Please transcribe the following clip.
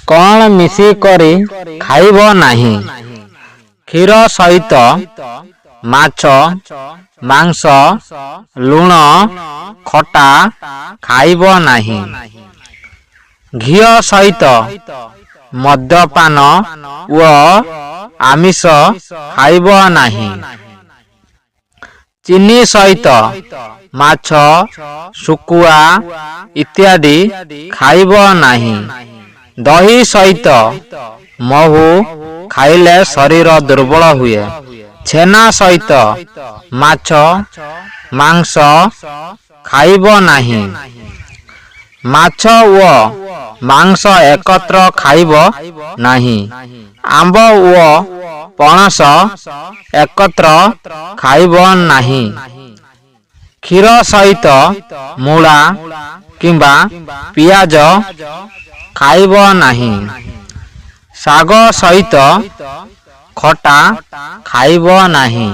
କ'ଣ ମିଶିକରି ଖାଇବ ନାହିଁ? କ୍ଷୀର ସହିତ ମାଛ, ମାଂସ, ଲୁଣ, ଖଟା ଖାଇବ ନାହିଁ। ଘିଅ ସହିତ ମଦ୍ୟପାନ ଓ ଆମିଷ ଖାଇବ ନାହିଁ। ଚିନି ସହିତ ମାଛ, ଶୁଖୁଆ ଇତ୍ୟାଦି ଖାଇବ ନାହିଁ। ଦହି ସହିତ ମହୁ ଖାଇଲେ ଶରୀର ଦୁର୍ବଳ ହୁଏ। ଛେନା ସହିତ ମାଛ, ମାଂସ ଖାଇବ ନାହିଁ। ମାଛ ଓ ମାଂସ ଏକତ୍ର ଖାଇବ ନାହିଁ। ଆମ୍ବ ଓ ପଣସ ଏକତ୍ର ଖାଇବ ନାହିଁ। କ୍ଷୀର ସହିତ ମୂଳା କିମ୍ବା ପିଆଜ ଖାଇବ ନାହିଁ। ଶାଗ ସହିତ ଖଟା ଖାଇବ ନାହିଁ।